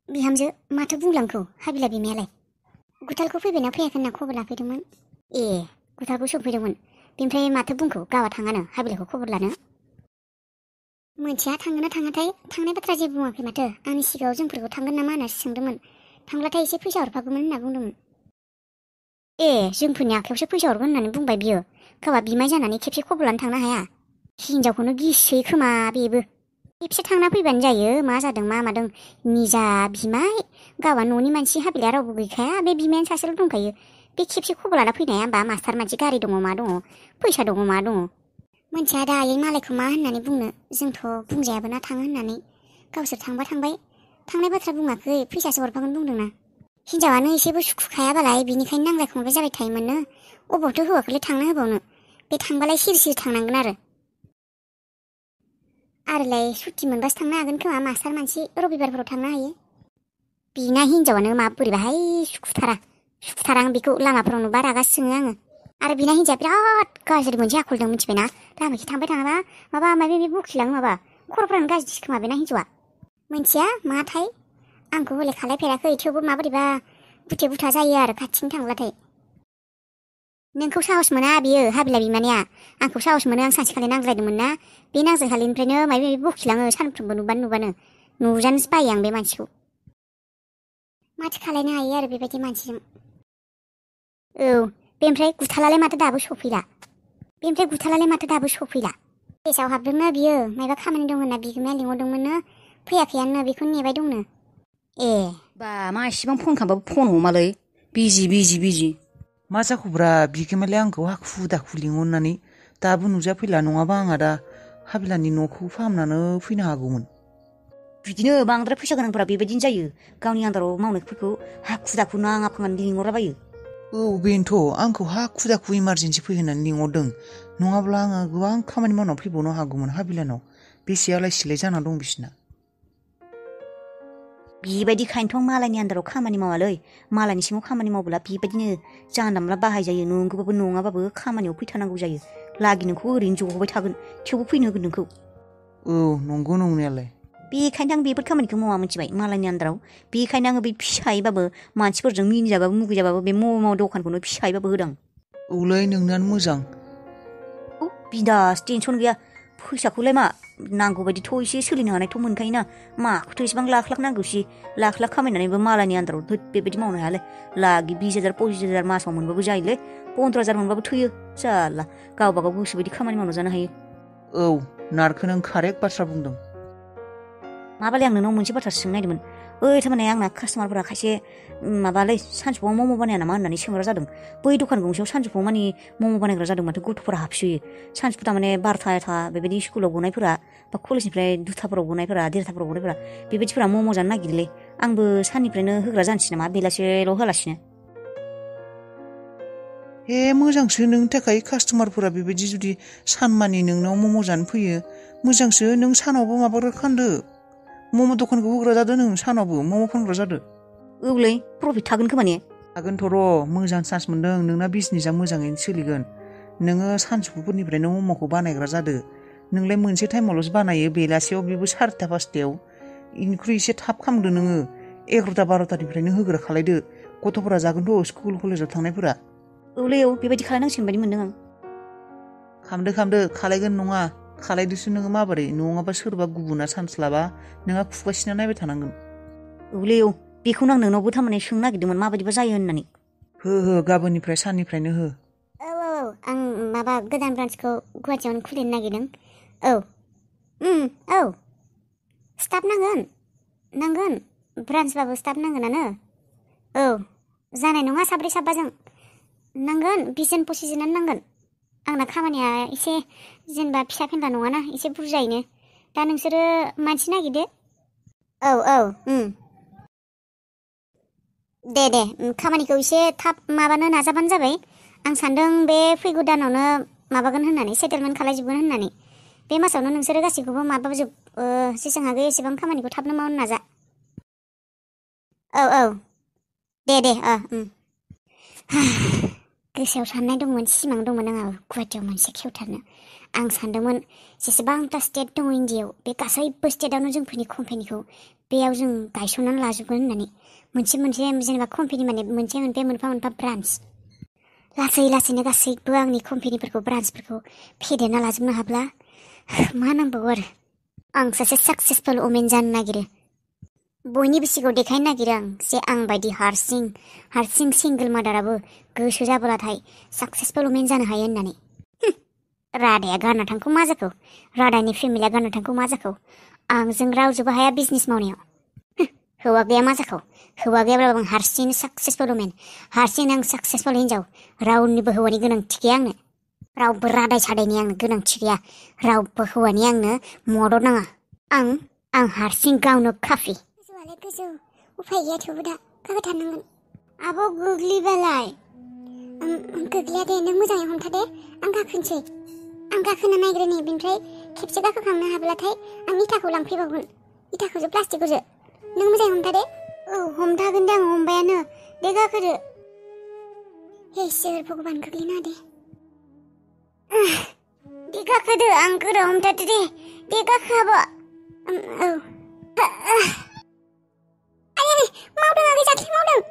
बिहामजो माथो बुंलांखौ हाबिला बिमायालाय गुथालखौ फैबायना फैयाखै होनना खबर लाफैदोंमोन। ए गुथालखौ सोंफैदोंमोन बेनिफ्राय माथो बुंखौ गावा थाङानो हाबिलाखौ खबर लानो। मोनथिया थांगोन ना थाङाथाय थांनाय बाथ्रा जेबो बुङाखै माथो आंनि सिगाङाव जोंफोरखौ थांगोन नामा होननासो सोंदोंमोन। थांब्लाथाय एसे फैसा हरफागौमोन होनना बुंदोंमोन। ए जोंफोरनि आखायावसो फैसा हरगोन होननानै बुंबाय बियो गावा बिमाय जानानै खेबसे खबर लानो थांनो हाया। हिनजावखौनो गिसोयो खोमा बेबो खेबसे थांना फैबानो जायो मा जादों मा मादों निजा बिमाय गावा न'नि मानसि हाबिलाया रावबो गैखाया बे बिमायानो सासेल' दंखायो बे खेबसे खबर लाना फैनो हाया होमबा मास्टार मानसि गारि दङ मा दङ फैसा दङ मा दङ मोनथिया दायो मालायखौ मा होननानै बुंनो जोंथ' बुंजायाबो ना थाङो होननानै गावसोर थांबा थांबाय थांनाय बाथ्रा बुङाखै फैसासो हरफागोन बुंदोंना। हिनजावानो एसेबो सुखुखायाबालाय बिनिखायनो नांलाय खमलाय जाबाय थायोमोननो अबावथो हौवाखौलाय थांनो होबावनो बे थांबालाय सिरि सिरि थांनांगोन आरोलाय सुटि मोनबासो थांनो हागोन खोमा मास्टार मानसि रबिबारफोराव थांनो हायो। बिना हिनजावानो मा बोरैबाहाय सुखुथारा आं बेखौ लामाफोराव नुबा रागा जोङो आङो। आरो बिना हिनजावा बिराद गाज्रि मोनसे आखल दं मिथिबायना लामाखि थांबाय थाङाबा माबा माबि बखिलाङो माबा खर'फ्रानो गाज्रिसो खोमा बेना हिनजावा मोनथिया माथाय आंखौ हले खालायफेराखै थेवबो माबोरैबा बुथे बुथा जायो आरो खाथिनि थांब्लाथाय। नोंखौ साहस मोना बियो हाबिला बिमानिया आंखौ साहस मोनो आं सानसेखालि नांज्लायदोंमोन ना बे नांज्लायखालिनिफ्रायनो माबा माबि बखिलाङो सानफ्रोमबो नुबानो नुजानोसो बायो आं बे मानसिखौ। माथो खालायनो हायो आरो बेबायदि मानसिजों। औ बेनिफ्राय गुथालालाय माथो दाबो सफैला केसाव हाबदोंनो बियो मायबा खामानि दं होनना बिगोमाया लिंहरदोंमोननो फैयाखैयानो बेखौनो नेबाय दंनो। ए बा मा एसेबां फन खालामबाबो फन हमालै बिजि मा जाखोब्रा बिगोमालाय आंखौ हाखु दाखु लिंहरनानै दाबो नुजाफैला नङाबा आंहा दा हाबिलानि न'खौ फाहामनानै फैनो हागौमोन। बिदिनो बांद्राय फैसा गोनांफोरा बेबायदिनो जायो गावनि आन्दाराव मावनायफोरखौ हाखु दाखु नाङा फाङानि लिंहरलाबायो। औ बेनोथ' आंखौ हाखु दाखु इमारजेन्सि फै होननानै लिंहरदों नङाब्ला आङो गोबां खामानि मावना फैबावनो हागौमोन हाबिलानाव बेसे आलाय सिलाय जाना दं बिसिना। बेबायदिखायनोथ' मालायनि आन्दाराव खामानि मावालै मालायनि सिङाव खामानि मावब्ला बेबायदिनो जानला मोनला बाहायजायो नंगौबाबो नङाबाबो खामानियाव फैथारनांगौ जायो लागि नोंखौ ओरैनो जहोबाय थागोन थेवबो फैनो होगोन नोंखौ। औ नंगौ नंनायालाय। बेखायनो आं बेफोर खामानिखौ मावा मिथिबाय मालायनि आन्दाराव बेखायनो आङो बे फिसायैबाबो मानसिफोरजों मिनिजाबाबो मुगैजाबाबो बे मम' दखानखौनो फिसायैबाबो होदों। औलै नोंनानो मोजां। बिन्दास टेनसन गैया फैसाखौलाय मा नांगौबायदिथ' एसे सोलिनो हानायथ' मोनखायोना माखौथ' एसेबां लाख लाख नांगौसि लाख लाख खामायनानैबो मालायनि आन्दाराव बेबायदि मावनो हायालै लाखि 20,000 25,000 मासाव मोनबाबो जायोलै 15,000 मोनबाबो थोयो जारला गावबागाव गोसोबायदि खामानि मावना जानो हायो। औ नारखो नों कारेक्ट बाथ्रा बुंदों। माबालै आं नोंनाव मोनसे बाथ्रा सोंनो नागिरदोंमोन ओइ थारमाने आंना कास्टमारफोरा खायसे माबालै सानजौफुआव मम' बानाया नामा होननानै सोंग्रा जादों बै दखान गंसेयाव सानजौफुआव मानि मम' बानायग्रा जादों माथो गथ'फोरा हाबसोयो सानजौफु थारमाने 12था बेबायदि स्कुलाव गनायफोरा बा कलेजनिफ्राय 2थाफोराव गनायफोरा 1:30फोराव गनायफोरा बेबायदिफोरा मम' जानो नागिरोलै आंबो साननिफ्रायनो होग्रा जानोसै नामा बेलासेल' होलासिनो। हे मोजांसो नोंनि थाखाय कास्टमारफोरा बेबायदि जुदि सानमानि नोंनाव मम' जानो फैयो मोजांसो नों सानावबो माबाग्रा खालामदो मम' दखानखौ होग्रा जादो नों सानावबो मम' फानग्रा जादो। औलै प्रफिट थागोन खोमा ने? थागोनथ' र' मोजां चान्स मोन्दों नोंना बिजनेसा मोजाङैनो सोलिगोन नोङो सानजौफुफोरनिफ्रायनो मम'खौ बानायग्रा जादो नोंलाय मोनसे टाइमावल'सो बानायो बेलासेयाव बेबो 4था 5थायाव इनिख्रुइ एसे थाब खालामदो नोङो 11था 12थानिफ्रायनो होग्रा खालायदो गथ'फोरा जागोनथ' स्कुल कलेजाव थांनायफोरा। औलै औ बेबायदि खालायनांसिगोन बायदि मोनदों आं। खालामदो खालायगोन नङा खालायदोसो नोङो माबोरै नङाबा सोरबा गुबुना चान्स लाबा नोंहा खुगा सिना नायबाय थानांगोन। औलै औ बेखौनो आं नोंनावबो थारमाने सोंनो नागिरदोंमोन माबायदिबा जायो होननानै। हो गाबोननिफ्राय साननिफ्रायनो हो। औ आं माबा गोदान ब्रान्सखौ गुवाहाटियावनो खुलिनो नागिरदों। औ स्टाफ नांगोन ब्रान्सबाबो स्टाफ नांगोनानो। औ जानाय नङा 4 5जों नांगोन 20 जन 25 जनानो नांगोन आंना खामानिया एसे जेनेबा फिसा फेनला नङाना एसे बुरजायैनो दा नोंसोरो मानसि नागिरदो। औ दे खामानिखौ एसे थाब माबानो नाजाबानो जाबाय आं सानदों बे फैगौ दानावनो माबागोन होननानै सेटेलमेन्ट खालायजोबगोन होननानै बे मासावनो नोंसोरो गासैखौबो माबाजोब जेसेबां हागौ एसेबां खामानिखौ थाबनो मावनो नाजा। औ दे गोसोआव साननाय दंमोन, सिमां दंमोन आंहा गुवाहाटियाव मोनसे खेवथारनो। आं सानदोंमोन जेसेबांथा स्टेट दङ इण्डियायाव बे गासैबो स्टेटआवनो जोंफोरनि कम्पानिखौ बेयाव जों गायसननानै लाजोबगोन होननानै। मोनसे जेनेबा कम्पानि माने मोनसे मोनफा मोनफा ब्रान्स। लासै लासैनो गासैबो आंनि कम्पानिफोरखौ ब्रान्सफोरखौ फेदेरना लाजोबनो हाब्ला मा नांबावगौ आरो। आं सासे साक्सेसफुल वमेन जानो नागिरो। बयनिबो सिगाङाव देखायनो नागिरो आं जे आं बायदि हारसिं सिंगोल मादाराबो गोसो जाबोलाथाय साक्सेसफुल वमेन जानो हायो होननानै। रादाया गारना थांखौ मा जाखौ, रादानि फेमिलिया गारना थांखौ मा जाखौ, आंजों रावजोंबो हाया बिजनेस मावनायाव। हौवा गैया मा जाखौ, हौवा गैयाब्लाबो आं हारसिं साक्सेसफुल वमेन, हारसिं आं साक्सेसफुल हिन्जाव। रावनिबो हौवानि गोनांथि गैया आंनो, रावबो रादाय सादायनि आंनो गोनांथि गैया, रावबो हौवानि आंनो मदद नाङा। आं हारसिं गावनो काफि। गोजौआलाय गोजौ, उफाय गैया थेवबो दा गाखोथारनांगोन। आब' गोग्लैबालाय? गोग्लैया दे, नों मोजाङै हमथा दे, आं गाखोनोसै। आं गाखोनो नायग्रोनि, बेनिफ्राय खेबसे गाखोखांनो हाब्लाथाय आं इथाखौ लांफैबावगोन, इथाखौसो प्लास्टिकखौसो। नों मोजाङै हमथा दे। औ हमथागोन दे, आं हमबायानो। दे गाखोदो। हे इसोर भगबान, गोग्लैना दे। दे गाखोदो, आं गोरा हमथादो दे। दे गाखो आब'। औ। मावदों आगै, जाख्लि मावदों।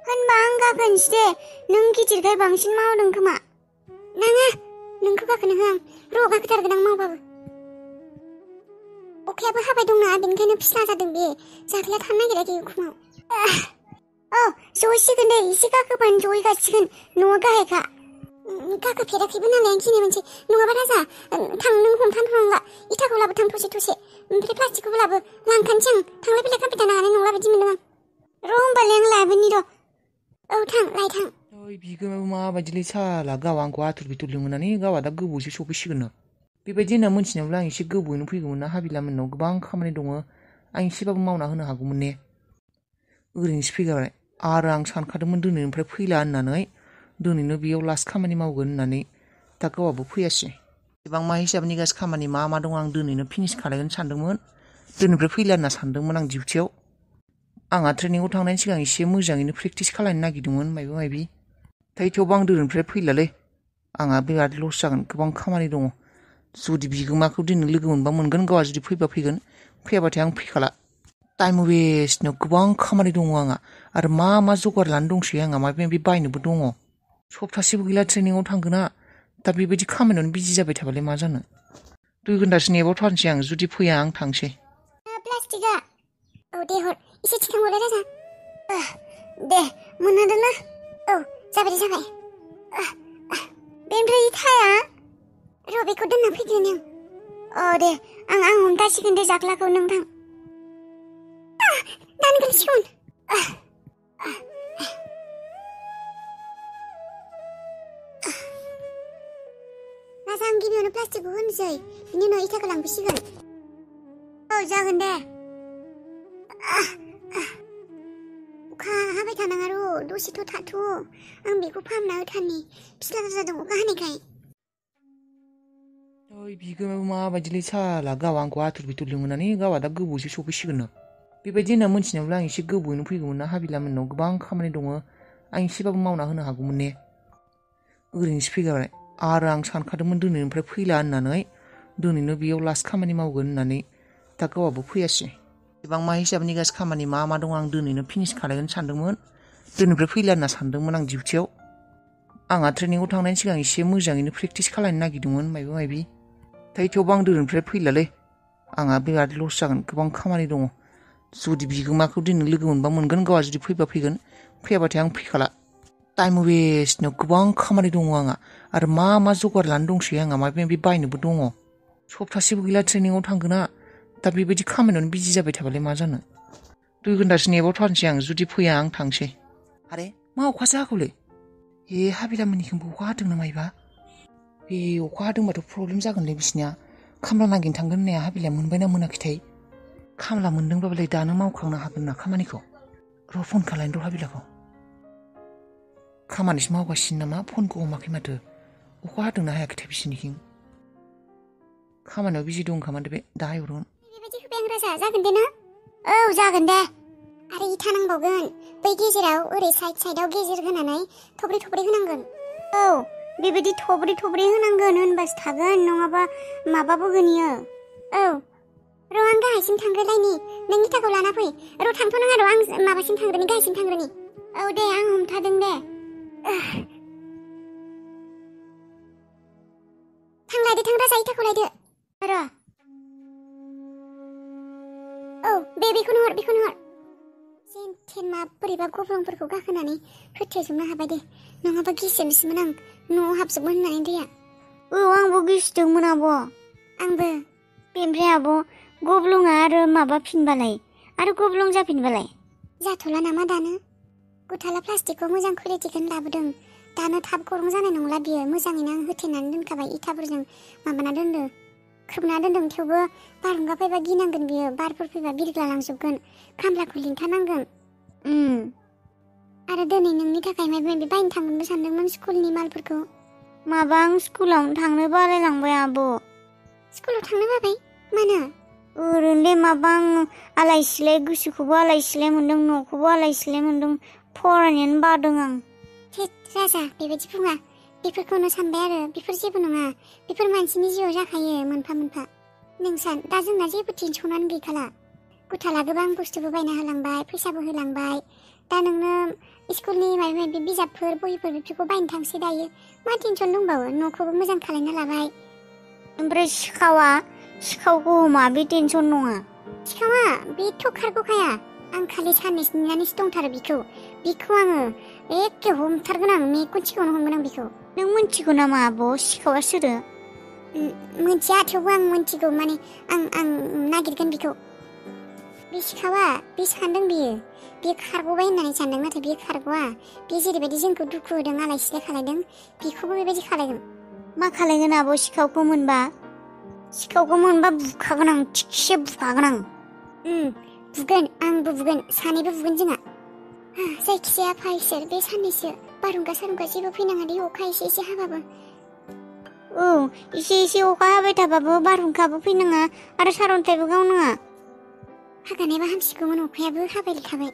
होनबा आं गाखोनोसै दे, नों गिदिरखाय बांसिन मावदों खोमा। नाङा, नोंखौ गाखोनो होआ आं। र' गाखोथारगोन आं मावबाबो। अखायाबो हाबाय दंना, बेनिखायनो फिस्ला जादों बे। जाख्लिया थानो नागिराखै उखुमाव। औ ज'सिगोन दे, एसे गाखोबानो ज'हैखासिगोन। न'आ गाहायखा। गाखोफेराखैबो नालाय आं गिनाय मोनसे। नङाबा राजा, नों हमथानो नांला। इथाखौ लाबोथां थसे। ओमफ्राय प्लास्टिकखौबो लाबो। लांखानोसै आं। थांलाय फैलाय खालामबाय थानो हानाय नंला बायदि मोनदों आं। र' होमबालाय आं लाबोनि र'। औ थां, लाय थां। ओइ बिगोमायाबो माबायदिलै साला, गाव आंखौ आथुर बिथुर लिंहरनानै गावआ दा गोबावसो सफैसिगोन ना। बेबायदि होनना मोनथिनायब्ला आं एसे गोबावैनो फैगौमोन ना। हाबिला मोननाव गोबां खामानि दङ, आं एसेबाबो मावना होनो हागौमोन ने। ओरैनोसो फैगारबाय। आरो आं सानखादोंमोन दिनैनिफ्राय फैला होननानै, दिनैनो बेयाव लास्ट खामानि मावगोन होननानै। दा गावआबो फैयासै। एसेबां मा हिसाबनि गासै खामानि मा दं आं दिनैनो फिनिश खालायगोन सानदोंमोन। दिनैनिफ्राय फैला होनना सानदोंमोन आं डिउटियाव। आंहा ट्रेनिंआव थांनायनि सिगां एसे मोजाङैनो प्रेक्टिस खालायनो नागिरदोंमोन मायबा थेवबो आं दिनैनिफ्राय फैलालै। आंहा बिराद लस जागोन, गोबां खामानि दङ। जुदि बिगोमाखौ दिनै लोगो मोनबा मोनगोन, गावआ जुदि फैबा फैगोन, फैयाबाथाय आं फैखाला। टाइम वेस्टनो गोबां खामानि दङ आंहा। आरो मा जगार लानो दंसै आंहा, माबा माबि बायनोबो दङ। सप्तासेबो गैला ट्रेनिंआव थांगोना। दा बेबायदि खामानियावनो बिजि जाबाय थाबालाय मा जानो। 2 घन्टासो नेबाव थानोसै आं, जुदि फैया आं थांसै। प्लास्टिकआ औ दे हर, एसे थिखांहरलाय राजा। दे मोनहादों ना? औ जाबाय दे, जाबाय। बेनिफ्राय इथाया? र' बेखौ दोनना फैग्रोनि आं। औ दे, आं हमथासिगोन दे जाख्लाखौ, नों थां। दानो गोलैसिगोन। राजा, आं गिबियावनो प्लास्टिकखौ होनोसै, बिनि उनाव इथाखौ लांफैसिगोन। औ जागोन दे। अखा हाबाय थानाङा, र' दसेथ' थाथ'। आं बेखौ फाहामना होथारनि, फिस्ला जादों अखा हानायखाय। ओइ बिगोमायाबो माबायदिलै साला, गाव आंखौ आथुर बिथुर लिंहरनानै गावआ दा गोबावसो सफैसिगोन ना। बेबायदि होनना मोनथिनायब्ला आं एसे गोबावैनो फैगौमोन ना। हाबिला मोननाव गोबां खामानि दङ, आं एसेबाबो मावना होनो हागौमोन ने। ओरैनोसो फैगारबाय। आरो आं सानखादोंमोन दिनैनिफ्राय फैला होननानै, दिनैनो बेयाव लास्ट खामानि मावगोन होननानै। दा गावआबो फैयासै। एसेबां मा हिसाबनि गासै खामानि मा दं आं दिनैनो फिनिश खालायगोन सानदोंमोन। दिनैनिफ्राय फैला होनना सानदोंमोन आं डिउटियाव। आंहा ट्रेनिंआव थांनायनि सिगां एसे मोजाङैनो प्रेक्टिस खालायनो नागिरदोंमोन मायबा थेवबो आं दिनैनिफ्राय फैलालै। आंहा बिराद लस जागोन, गोबां खामानि दङ। जुदि बिगोमाखौ दिनै लोगो मोनबा मोनगोन, गावआ जुदि फैबा फैगोन, फैयाबाथाय आं फैखाला। टाइम वेस्टनो गोबां खामानि दङ आंहा। आरो मा जगार लानो दंसै आंहा, माबा माबि बायनोबो दङ। सप्तासेबो गैला ट्रेनिंआव थांगोना। दा बेबायदि खामानियावनो बिजि जाबाय थाबालाय मा जानो। 2 घन्टासो नेबाव थानोसै आं, जुदि फैया आं थांसै। आरे मा अखासो हागौलै? हाबिला मोननिथिंबो अखा हादों ना मायबा? अखा हादोंबाथ' प्रब्लेम जागोनलै बिसिनिया। खामला नागिरनो थांगोन होननाया हाबिलाया मोनबायना मोनाखैथाय? खामला मोनदोंबालाय दानो मावखांनो हागोन ना खामानिखौ। र' फन खालायनो र' हाबिलाखौ। खामानिसो मावगासिनो नामा, फनखौ हमाखै माथो। अखा हादोंना हायाखैथाय बिसिनिथिं? खामानियाव बिजि दं खोमा बे, दाहाय हरगोन। बेबायदि होबाय आं राजा, जागोन दे ना? औ जागोन दे। आरो इथा नांबावगोन बै गेजेराव ओरै साइडआव गेजेर होनानै थब्रै होनांगोन औ बेबायदि थब्रै होनांगोन होनबासो थागोन नङाबा माबाबोगोन इयो औ र' आं गाहायसिम थांग्रोलायनि नों इथाखौ लाना फै र' थांथ'नाङा र' आं माबासिम थांग्रोनि गाहायसिम थांग्रोनि औ दे आं हमथादों दे थां राजा इथाखौ लायदो र' औ बेखौनो हर जेन मा बोरैबा गब्लंफोरखौ गाखोनानै होथेजोबनो हाबाय दे नङाबा गिसोनोसैमोन आं न'आव हाबजोबगोन होननानै दैया औ आंबो गिसोदोंमोन आब' आंबो बेनिफ्राय आब' गब्लंआ आरो माबाफिनबालाय आरो गब्लं जाफिनबालाय जाथ'ला नामा दानो गुथाला प्लास्टिकखौ मोजां कुवालिटिखौनो लाबोदों दानो थाब गरं जानाय नंला बियो मोजाङैनो आं होथेनानै दोनखाबाय इथाफोरजों माबाना दोनदो खोबना दोनदों थेवबो बारहुंखा फैबा गिनांगोन बियो बारफोर फैबा बिरग्ला लांजोबगोन खामलाखौ लिंथानांगोन आरो दिनै नोंनि थाखाय माबा माबि बायनो थांगोनबो सानदोंमोन स्कुलनि मालफोरखौ माबा आं स्कुलावनो थांनो बालायलांबाय आब' स्कुलाव थांनो बाबाय मानो ओरैनो माबा आं आलाय सिलाय गोसोखौबो आलाय सिलाय मोन्दों न'खौबो आलाय सिलाय मोन्दों फरायनोनो बादों आं थेत राजा बेबायदि बुङा बेफोरखौनो सानबाय आरो बेफोर जेबो नङा बेफोर मानसिनि जिउआव जाखायो मोनफा नोंसान दा जोंना जेबो टेनसनानो गैखाला गुथाला गोबां बुस्थुबो बायना होलांबाय फैसाबो होलांबाय दा नोंनो स्कुलनि माबा माबि बिजाबफोर बहिफोर बेफोरखौ बायनो थांसै दायो मा टेनसन दंबावो न'खौबो मोजां खालायना लाबाय ओमफ्राय सिखावखौ मा बे टेनसन नङा सिखावा बेथ' खारग'खाया आं खालि साननैसो नेनानैसो दंथारो बिखौ आङो एखे हमथारगोन आं मेगन सिगाङावनो हमगोन आं बिखौ नों मिन्थिगौ नामा आब' सिखावा सोरो मिन्थिया थेवबो आं मिन्थिगौ माने आं नागिरगोन बिखौ बे सिखावा बे सानदों बियो खारग'बाय होननानै सानदों नाथाय बियो खारग'वा बियो जेरैबायदि जोंखौ दुखु होदों आलाय सिलाय खालायदों बिखौबो बेबायदि खालायगोन मा खालायगोन आब' सिखावखौ मोनबा बुखागोन आं थिगसे बुखागोन आं बुगोन आंबो बुगोन सानैबो बुगोन जोंहा जायखिजाया फा इसोर बे साननैसो बारहुंखा जेबो फैनाङा दे अखा एसे हाबाबो औ एसे अखा हाबाय थाबाबो बारहुंखाबो फैनाङा आरो सारअन्थाइबो गावनाङा हागानायबा हामसिगौमोन अखायाबो हाबाय थाबाय